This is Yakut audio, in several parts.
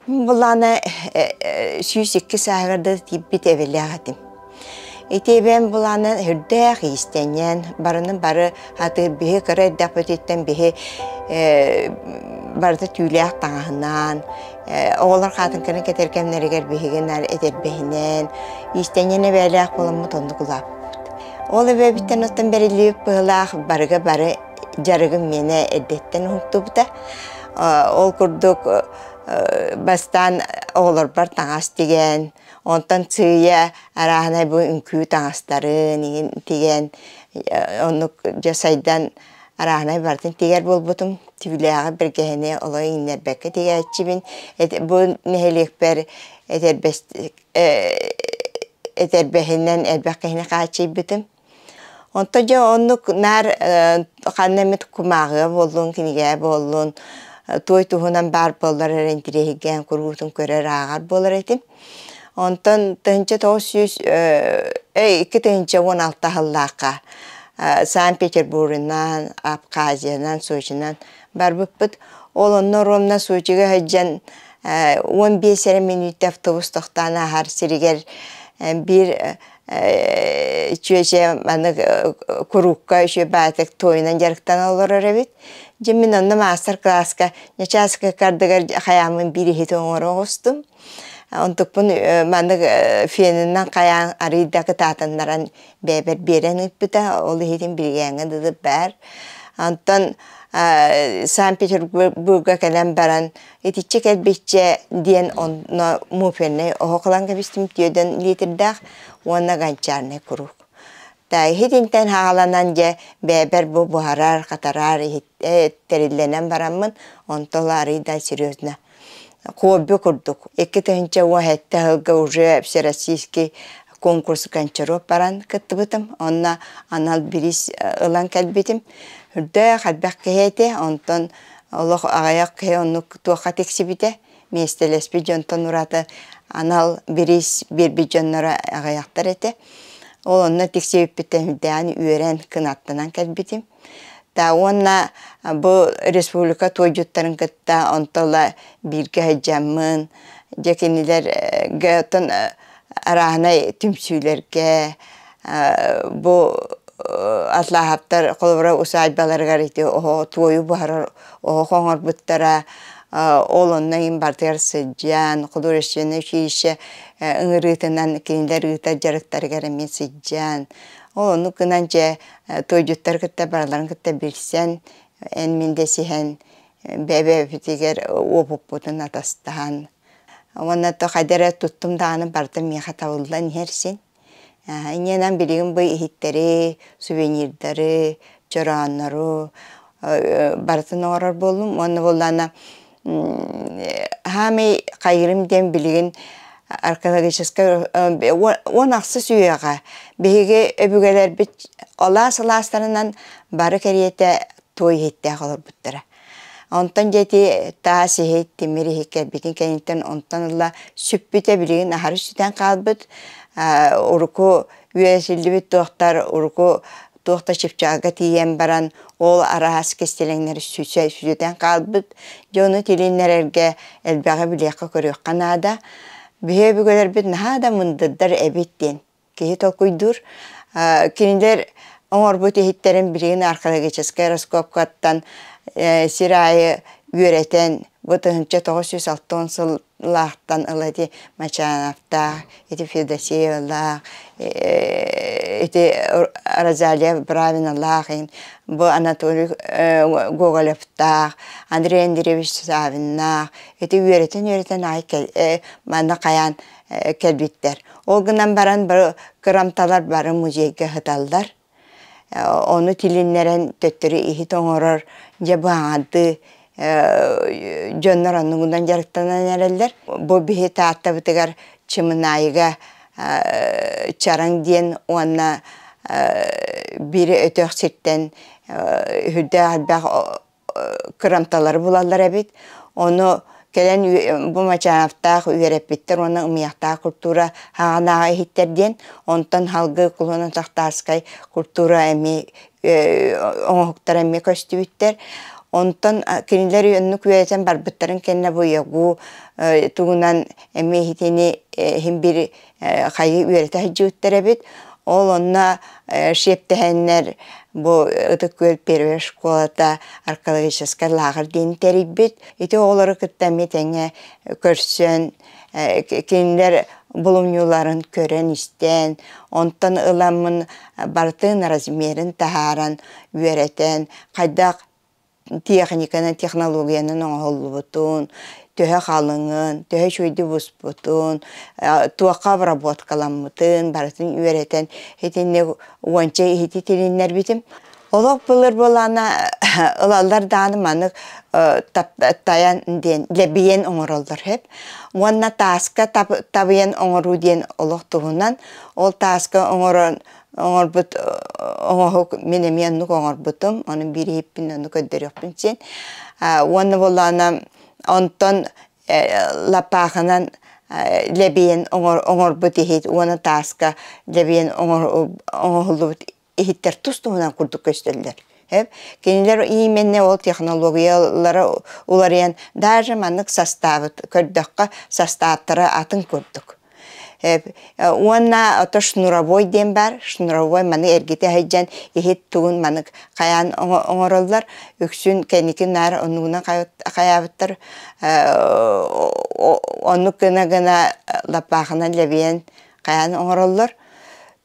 Былаана 102 сааһыгар да тиийбит эбэлээх этим. Ити эбэм былаана үрдээх иистэнньэн, барыны бары хатыыр биһи кыра эрдэхпититтэн биһи барыта түүлээх таҥаһынан, оҕолор хаатыҥканы кэтэр кэмнэригэр биһиги наар этэрбэһинэн, иистэнньэн эбээлээх буоламмыт оннук улааппыт. Ол эбэбиттэн оттон бэриллибит быһыылаах барыга бары дьарыгым миэнэ эрдэттэн уһуктубута. Ол курдук бастаан оҕолорбор таҥас тигэн, онтон сыыйа арааһынай бу үҥкүү таҥастарын иҥин тигэн, оннук дьэ сайдан арааһынай барытын тигэр буолбутум. Түүлээҕи бэргэһэни олох иҥнэрбэккэ тигээччибин. Бу нэһилиэкпэр этэрбэс этэрбэһинэн элбэх киһини хааччыйбытым. Онтон дьэ оннук наар ханна эмит кумааҕыга буоллун, кинигэҕэ буоллун, туой туһунан баар буоллар эрэ интириэһиргээн куруутун көрөр, ааҕар буолар этим. Онтон 1900 2016 сыллаахха Санкт-Петербургунан, Абхазиянан, Сочинан барбыппыт. Ол онно ровно Сочига сылдьан 15 эрэ мүнүүтэ автобус тохтоон ааһар сиригэр биир чүөчэ маннык куруукка үчүгэй баайытык туойунан дьарыктана олорор эбит. Дьэ мин онно маастар-кылааска ньачааска ардыгар хайааммын биир иһити оҥоро оҕустум. Онтукпун маннык фенинэн хайаан арыый да кытаатыннаран бэйэбэр биэрэн ыыппыта. Ол иһитин билгээҥҥэ дылы баар. Онтон Санкт-Петербурга кэлэн баран Итиччэ кэлбиччэ диэн онно муфельнай оһох ылан кэбистим түөдэн литрдээх уонна гончарнай куруук. Та иһитинтэн хааланан дьэ бэйэбэр бу буһарар, хатарар иһит тэриллэнэн бараммын онто арый да серьезно хобби курдук. 2017 сылга уже всероссийский конкурс Гончаров баран кыттыбытым. Онно анал бириис ылан кэлбитим. Үрдээх элбэх киһи этэ. Онтон Олох аҕыйах киһи оннук туохха тиксибитэ, миэстэлэспит дьонтон ураты анал бириис биэрбит дьонноро аҕыйахтар этэ. Ол онно тиксибиппиттэн үрдээҕин үөрэн кынаттанан кэлбитим. Та уонна бу республика туойдьуттарын кытта онто ыла бииргэ сылдьаммын, дьэ кинилэргэ оттон арааһынай түмсүүлэргэ бу Атлааһаптар холобура усаадьбаларыгар ити оһоҕу туойу буһарар оһох оҥорбуттара ол онно иһин барытыгар сылдьан художественнай училище ыҥырыытынан кинилэр ыытар дьарыктарыгар эмиэ сылдьан ол оннук гынан дьэ туойдьуттары кытта барыларын кытта билсэн эн-мин дэсиһэн бэйэ-бэйэбитигэр уопуппутун атастаһан уонна то хайда эрэ туттум даҕаны барыта миэхэ табыллан иһэр син. Инньэнэн билигин бу иһиттэри, сувенирдары, чорооннору барытын оҥорор буоллум. Уонна буоллаҕына хаамай хайыырым диэн билигин археологическай 16 үйэҕэ биһиги өбүгэлэрбит алаас алаастарынан бары кэриэтэ туой иһиттээх олорбуттара. Онтон дьэ ити таас иһит, тимир иһит кэлбитин кэнниттэн онтон ыла сүппүтэ билигин аһары сүтэн хаалбыт. Урукку үөрэсиллибит туохтар урукку туох да чыпчаалга тиийэн баран ол араас кистэлэҥнэри сүсэ сүтэн хаалбыт. Дьэ ону тилиннэрэргэ элбэҕи билиэххэ-көрүөххэ наада. Биһи өбүгэлэрбит наһаа да мындырдар эбит диэн киһи толкуйдуур. Кинилэр оҥорбут иһиттэрин билигин археологическай раскопкаттан сир аайы үөрэтэн бу 1960 сыллаахтан ыла ити Мачановтаах, ити Федосеевалаах, ити Розалия Бравиналаах, бу Анатолий Гоголевтаах, Андрей Андреевич Савиннаах ити үөрэтэн-үөрэтэн аай манна хайаан кэлбиттэр. Ол гынан баран бары кырамталар бары музейга сыталлар. Ону тилиннэрэн төттөрү иһит оҥорор дьэ баҕардыы дьоннор оннугунан дьарыктанан эрэллэр. Бу биһи Тааттабытыгар Чымынаайыга Чараҥ диэн уонна биир өтөх сиртэн үрдээх элбэх кырамталары булаллар эбит. Ону кэлэн бу Мачановтаах үөрэппиттэр уонна Ымыйахтаах культура хаҕанааҕа иһиттэр диэн, онтон Халгы Кулун-Тахтарскай культура эмиэ оҥоһуктара эмиэ көстүбүттэр. Онтон кинилэр оннук үөрэтэн барбыттарын кэннэ бу ЯГУ тугунан эмиэ иһитини иһин бир хайы үөрэтэ сылдьыбыттар эбит. Ол онно шиэптэһэннэр бу Ытык Күөл первая школата археологическай лааҕыр диэн тэрийбит. Ити оҕолору кытта эмиэ тэҥҥэ көрсөн кинилэр булумньуларын көрөн-истэн, онтон ыламмын барытын размерин таһааран үөрэтэн, хайдах техниканан, технологиянан оҥоһуллубутун, төһө халыҥын, төһө үчүгэйдик буспутун, туохха обработкаламмытын барытын үөрэтэн итинник уонча иһити тилиннэрбитим. Олох былыр буолаана ылаллар даҕаны маннык тайан диэн лэбийэн оҥороллор сөп. Уонна тааска табыйан оҥоруу диэн олох туһунан ол тааска оҥорон оҥорбут оҥоһук мин эмиэ оннук оҥорбутум ону биир иһиппин ону көрдөрүөхпүн син уонна буоллаҕына онтон лаппаахынан лэбийэн оҥорбут иһит уонна тааска лэбийэн оҥоһуллубут иһиттэр тус-туһунан курдук көстөллөр. Кинилэр именно ол технологиялара уларыйан даже маннык састаабыт көрдөххө састааптара атын курдук. Уонна ото шнуровой диэн баар. Шнуровой маны эргитэ сылдьан иһит тугун манык хайаан оҥороллор. Үксүн кэнники наар оннугунан хайаабыттар. Оннук гына-гына лаппаахынан лэбийэн хайаан оҥороллор.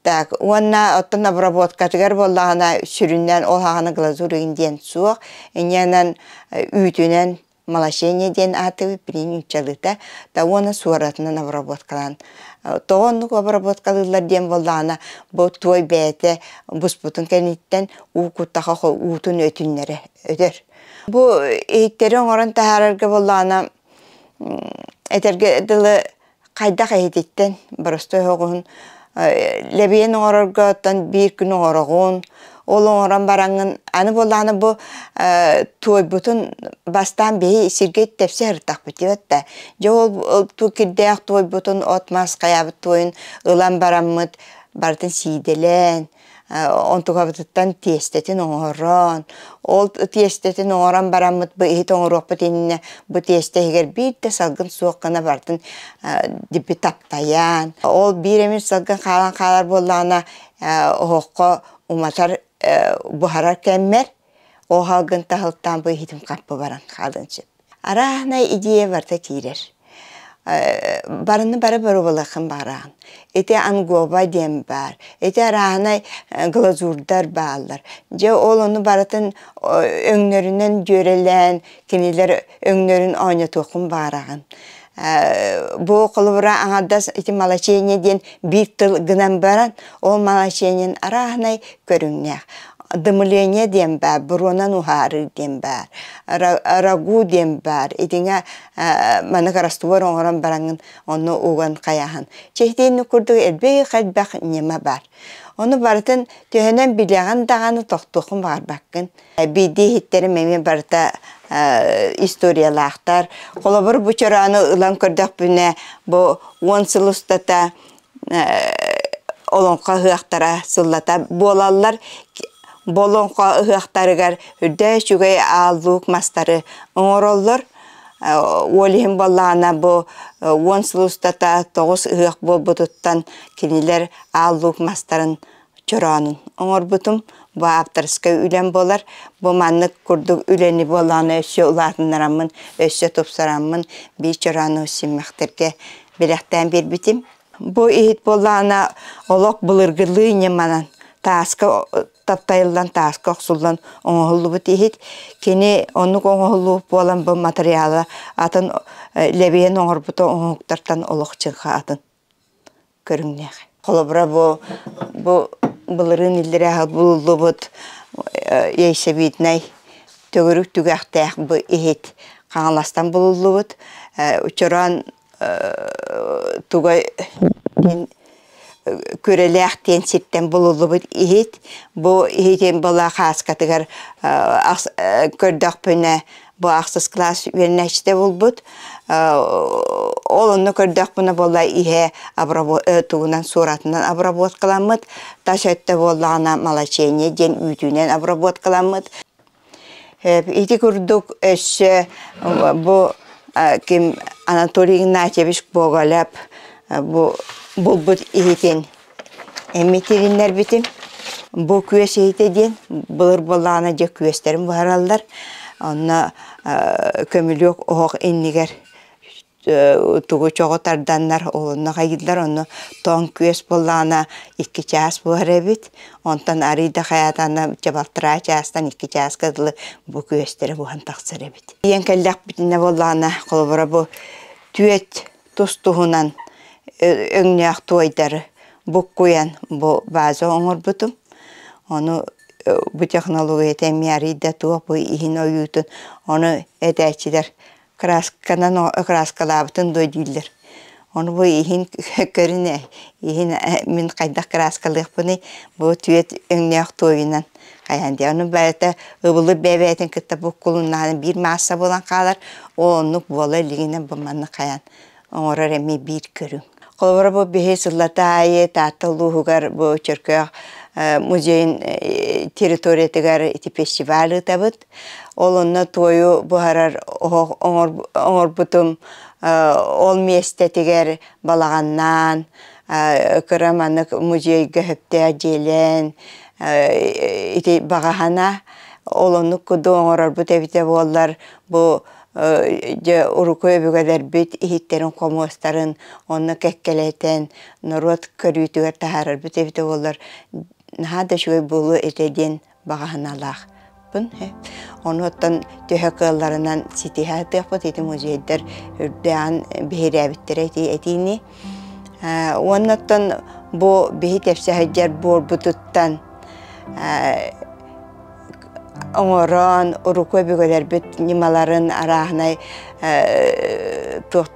Так, уонна оттон обработкатыгар буоллаҕына сүрүннээн ол хаҕана глазурь диэн суох. Инньэнэн үүтүнэн малашение диэн аатыбыт билигин нууччалыыта да уонна суоратынан обработкалаан тоҕо оннук обработкалыыллар диэн буоллаҕына бу туой бэйэтэ буспутун кэнниттэн уу куттаха уутун өтүннэрэ өтөр. Бу иһиттэри оҥорон таһаарарга буоллаҕына этэргэ дылы хайдах эһититтэн боростуой оһоҕоһун лэбийэн оҥорорго оттон биир күн оҥороҕун ол оҥорон бараҥҥын аны буоллаҕына бу туойбутун бастаан биһи сиргэ тэпсэ сырыттахпыт диэбэт да дьэ ол кирдээх туойбутун от-мас хайаабыт туойун ылан бараммыт барытын сиидэлээн онтукабытыттан тиэстэтин оҥорон, ол тиэстэтин оҥорон бараммыт бу иһит оҥоруохпут иннинэ бу тиэстэ иһигэр биир да салгын суох гына барытын диппи таптайан, ол биир эмит салгын хаалан хаалар буоллаҕына оһоххо уматар буһарар кэммэр ол салгын таһылтаан бу иһитим хаппы баран хаалыан сөп. Арааһынай идея барыта киирэр. Барыны бары боруобалыаххын баҕараҕын. Ити ангоба диэн баар, ити арааһынай глазурдар бааллар. Дьэ ол ону барытын өҥнөрүнэн дьүөрэлээн, кинилэр өҥнөрүн оонньотуоххун баҕараҕын. Бу холобура аҥардас ити малачение диэн биир тыл гынан баран, ол малачениен арааһынай көрүҥнээх. Дымление диэн баар, буруонан уһаарыы диэн баар, рагу диэн баар. Итиҥэ маннык раствор оҥорон бараҥҥын онно уган хайаһан. Чэһитиини курдук элбэх элбэх ньыма баар. Ону барытын төһөнөн билэҕин даҕаны тохтуоххун баҕарбаккын. Биирдии иһиттэрим эмиэ барыта историялаахтар. Холобур, бу чороону ылан көрдөхпүнэ, бу 10 сыл устата олоҥхо ыһыахтара сыллата буолаллар. Бу олоҥхо ыһыахтарыгар үрдэ үчүгэй аал-луук мастары оҥороллор. Ол иһин буоллаҕына бу 10 сыл устата 9 ыһыах буолбутуттан кинилэр аал-луук мастарын чороонун оҥорбутум. Бу ааптарыскай үлэм буолар. Бу маннык курдук үлэни буоллаҕына өссө улаатыннараммын, өссө тупсараммын биир чороону симмэхтэргэ бэлэхтээн биэрбитим. Бу иһит буоллаҕына олох былыргылыы ньыманан тааска таптайыллан, тааска охсуллан оҥоһуллубут иһит. Кини оннук оҥоһуллубут буолан бу матырыйаала атын лэбийэн оҥорбута оҥоһуктартан олох чыҥха атын көрүҥнээх. Холобура бу бу былырыын иллэрээ булуллубут яйцевиднай төгүрүк түгэхтээх бу иһит Хаҥаластан булуллубут. Чороон туга диэн күрэлээх диэн сиртэн булуллубут иһит. Бу иһитин была хааскатыгар көрдөхпүнэ бу ахсыс класс үөрэнээччитэ булбут. Ол онно көрдөхпүнэ буолла иһэ тугунан суоратынан обработкаламмыт, тас өттө буоллаҕына молочение диэн үүтүнэн обработкаламмыт. Ити курдук өссө бу ким Анатолий Игнатьевич Гоголев бу булбут иһитин эмиэ тилиннэрбитим. Бу күөс иһитэ диэн былыр буоллаҕына дьэ күөстэрин буһараллар. Онно көмүлүөк оһох иннигэр тугу чоҕу тарданнар олунна хайыыллар онно тоҥ күөс буоллаҕына 2 чаас буолар эбит онтон арыый да хайаатаҕына чэ балтараа чаастан 2 чааска дылы бу күөстэрэ буһан тахсар эбит тиийэн кэллэхпитинэ буоллаҕына холобура бу түөт тус-туһунан өҥнөөх туойдары буккуйан бу ваза оҥорбутум ону бу технологията эмиэ арыый да туох бу иһин ойуутун ону этээччилэр Красканан краскалаабытын дуо дииллэр. Ону бу иһин көрүн ээ, иһин мин хайдах краскалыахпыный, бу түөт өҥнөөх туойунан хайаан диэ. Ону барыта ыбылы бэйэ-бэйэтин кытта буккулуннаҕына биир маасса буолан хаалар, ол оннук буола илигинэ бу маннык хайаан оҥорор эмиэ биир көрүҥ. Холобура бу биһи сыллата аайы Таатта улууһугар бу Чөркөөх музейын территориятыгар ити фестиваль ыытабыт. Ол онно туойу буһарар оһох оҥорбутум ол миэстэтигэр балаҕаннаан кыра маннык музейга сөптөөх дьиэлээн ити баҕаһана ол оннук курдук оҥорорбут эбитэ буоллар бу дьэ урукку өбүгэлэрбит иһиттэрин хомуостарын онно кэккэлэтэн норуот көрүүтүгэр таһаарарбыт эбитэ буоллар наһаа да үчүгэй буолуо этэ диэн баҕа санаалаахпын. Ону оттон төһө кыалларынан ситиһэ сатыахпыт ити музейдар үрдээн биһирээбиттэрэ ити этиини. Уонна оттон бу биһи тэпсэ сылдьар буорбутуттан оҥорон урукку өбүгэлэрбит ньымаларын арааһынай туох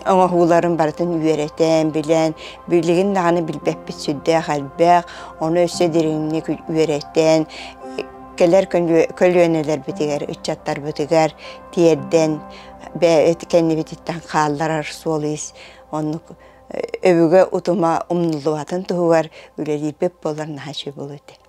оҥоһууларын барытын үөрэтэн, билэн, билигин даҕаны билбэппит сүрдээх элбэх, ону өссө дириҥник үөрэтэн, кэлэр көлүөнэлэрбитигэр, ыччаттарбытыгар тиэрдэн, кэннибититтэн хаалларар суол-иис оннук өбүгэ утума умнуллубатын туһугар үлэлиирбит буоллар наһаа үчүгэй буолуо этэ.